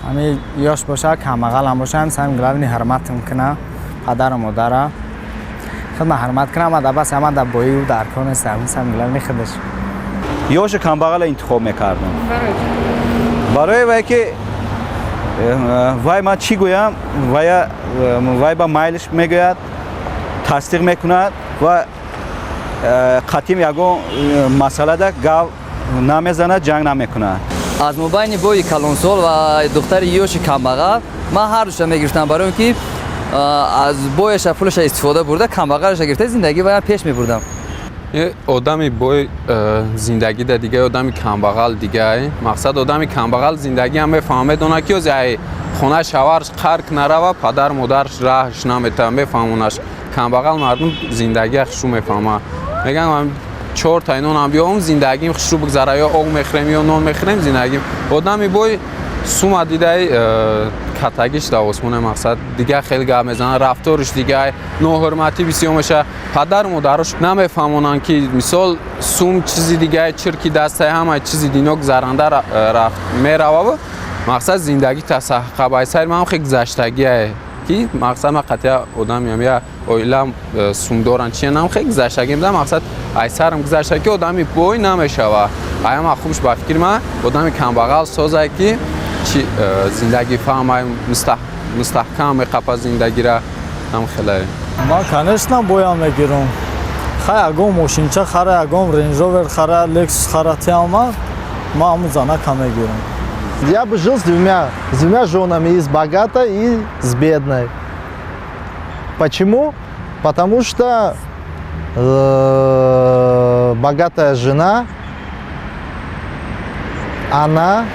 Ҳами ёш боша, камбағалам боша, ҳами самый главный ҳурматам куна, падару модара худма ҳурмат кунам. Ма да бас, ама да бои дар кор нест, ҳами самый главный худаш. Ёши камбағала интихоб мекардам, барои вай ки вай, ман чӣ гӯям, вая вай ба майлиш мегӯяд, тасдиқ мекунад ва қатъим ягон масъалада гав намезанад, ҷанг намекунад. Аз мобайни бои калонсол ва духтари ёши камбағал ман ҳар душа мегирифтам, барои он ки аз бояша пулаша истифода бурда, камбағалаша гирифта, зиндагӣ вая пеш мебурдам. Одами бой зиндагида дига, одами камбағал дига. Мақсад, одами камбағал зиндагиам мефаҳма, медона, ки ози ай хона шаварш қарк нарава, падар модарш раҳш намета, мефаҳмонаш. Камбағал мардум зиндагия хушрӯ мефаҳма. Мегӯям, чорта нонам биём, зиндагим хушрӯ бигзара, ё об мехӯрем, ё нон мехӯрем, зиндагим. Одами бой сума дидай, катагиш дар осмоне, мақсад, дига хеле гап мезанад, рафториш дига, ноҳурматӣ бисёр меша. Падару модарош намефаҳмонанд, ки мисол сум чизи дига, чирки дастаи, ҳама чизи дино гузаранда мерававу мақсад, зиндагӣ тасақабайсари ман хеле гузаштагие, ки мақсад, ман қатъия одамиам, я оилам сумдоран, чинам, хеле гузаштагӣ буда. Мақсад, айсарам гузашта, ки одами бой намешава. Аяма хубш, ба фикри ман, одами камбағал созае, ки чи зиндагӣ фаҳмай, мустаҳкам меқапа зиндагира, ҳам хеле. Ман, конечно, боям мегирам. Хай, ягон мошинча хара, ягон Рейндж Ровер хара, Лексус хара, тиама ман ҳамун занака мегирам. Я бы жил с двумя женами, и с богатой, и с бедной. Почему? Потому что богатая жена, она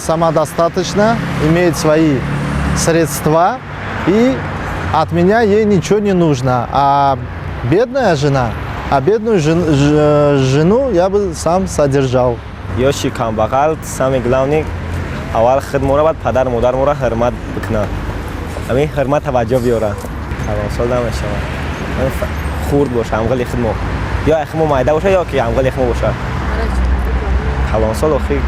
самодостаточна, имеет свои средства, и от меня ей ничего не нужно. А бедная жена, а бедную жену я бы сам содержал. Ёши камбағал, самый главный, аввал худ моро, баъд падару модарморо ҳурмат бикунад, ҳамин ҳурмат таваҷҷӯҳ биёра. Калонсол намешавад, хурд боша, ҳамғили худ мо, ё худ мо майда боша, ё ки ҳамғили худ мо боша. Калонсол охи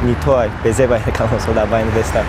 не то, безебай, калонсол дар байни беста.